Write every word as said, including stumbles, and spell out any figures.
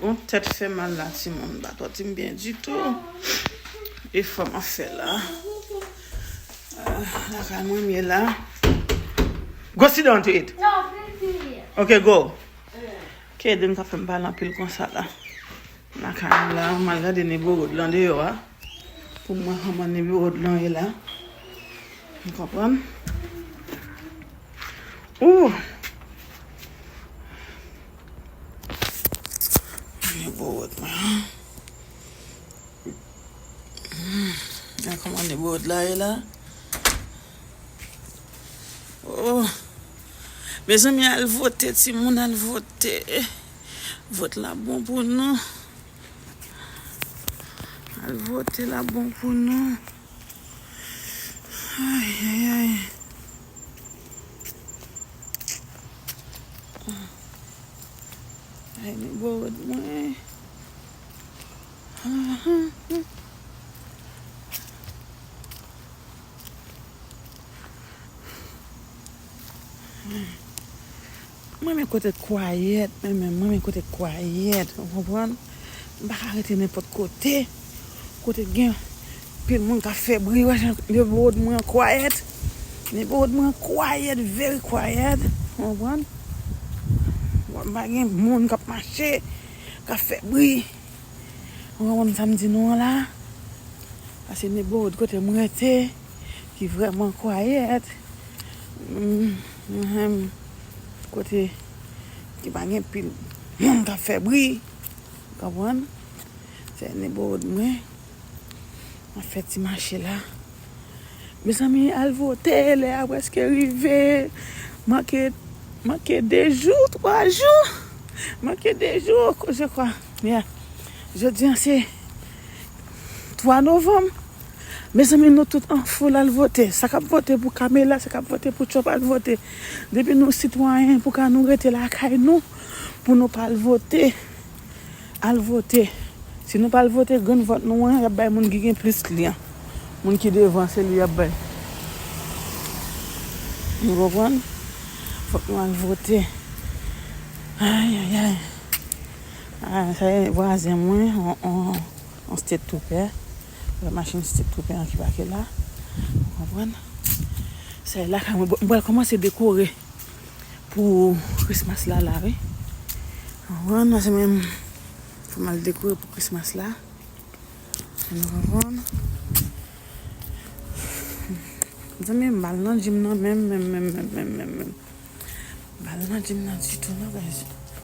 Bon, tèt fè mal la, timoun. M pa twò di m byen ditou. Efò m ap fè la. Ah, lakay mwen m ye la. Go sit down to eat. Ok, go. K D m ka fè m pale anpil konsa la. Lakay mwen la, m al gade Neborod lan deyò a. Pou m wè kòman Neborod lan ye la. Ou konprann? Ooh. Neborod mwen. Hmm. Gade kòman Neborod la ye la. Oh. Mezanmi, al vote, timoun, al vote. Vòt la bon pou nou. Al vote, la bon pou nou. Ay, ay, ay. Ay, Neborod mwen. Mwen renmen kote kwayèt, mwen menm, mwen renmen kote kwayèt, ou konprann? M pa ka rete nenpòt kote. Kote gen pil moun k ap fè bri, wè jan Neborod mwen kwayèt. Neborod mwen kwayèt, very kwayèt, ou konprann? Bon, m pa gen moun k ap mache, k ap fè bri. Ou konprann sa m di nou an la? Paske Neborod kote m rete, ki vrèman kwayèt. Mm, mm, kote ki pa gen pil moun k ap fè bri. Konprann? Se Neborod mwen. M ap fè ti mache la. Mezanmi, al vote, lè a prèske rive. Manke, manke de jou, twa jou. Manke de jou, je crois. Yeah. Jodi a se twa novanm. Mezanmi, nou tout an foul al vote. Sa k ap vote pou Kamela, sa k ap vote pou Trump al vote. Depi nou sitwayen, pou ka nou rete lakay nou, pou nou pa al vote. Al vote. Si nou pa al vote, grenn vòt nou an, y ap bay moun ki gen plis li an. Moun ki devan, se li y ap bay. Nou konprann? Fòk nou al vote. Ay, ay, ay. Ah, sa e vwazen mwen, on, on, on state trooper. Machin state trooper an ki pake la. Ou konprann? Sa e lakay mwen. Mwen pral kòmanse dekore pou Christmas la, la, wi. Ou konprann? Paske mwen, fò m al dekore pou Christmas la. Nou konprann? Zanmi m, m pa al nan gym nan menm, menm, menm, menm, menm, menm, menm. M pa al nan gym nan ditou, non, guys.